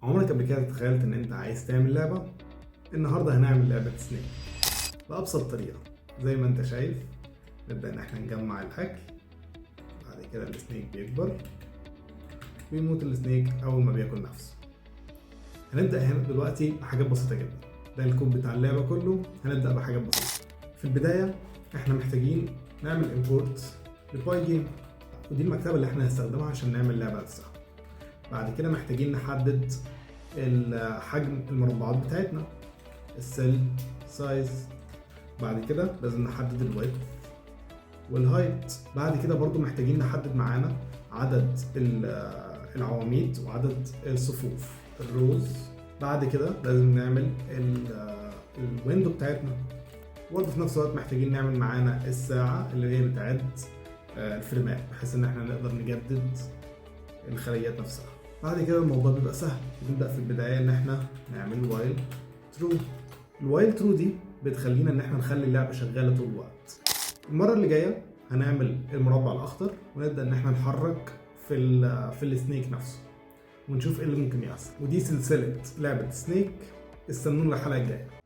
عمرك قبل كده تخيلت ان انت عايز تعمل لعبة؟ النهاردة هنعمل لعبة Snake بأبسط طريقة. زي ما انت شايف، نبدأ ان احنا نجمع الاكل، بعد كده ال snake بيكبر، بيموت ال snake اول ما بياكل نفسه. هنبدأ هنا دلوقتي بحاجات بسيطة جدا. ده الكود بتاع اللعبة كله. هنبدأ بحاجات بسيطة. في البداية احنا محتاجين نعمل import ل Pygame، ودي المكتبة اللي احنا هنستخدمها عشان نعمل اللعبة نفسها. بعد كده محتاجين نحدد حجم المربعات بتاعتنا، ال cell size. بعد كده لازم نحدد ال width وال height. بعد كده برضو محتاجين نحدد معانا عدد العواميد وعدد الصفوف، ال rows. بعد كده لازم نعمل ال window بتاعتنا، وبرضه في نفس الوقت محتاجين نعمل معانا الساعة اللي هي بتعد الفريمات، بحيث ان احنا نقدر نجدد الخليات نفسها. بعد كده الموضوع بيبقى سهل. بنبدأ في البداية ان احنا نعمل while true. ال while true دي بتخلينا ان احنا نخلي اللعبة شغالة طول الوقت. المرة اللي جاية هنعمل المربع الأخضر ونبدأ ان احنا نحرك في ال snake نفسه ونشوف ايه اللي ممكن يحصل. ودي سلسلة لعبة Snake. استنونا الحلقة الجاية.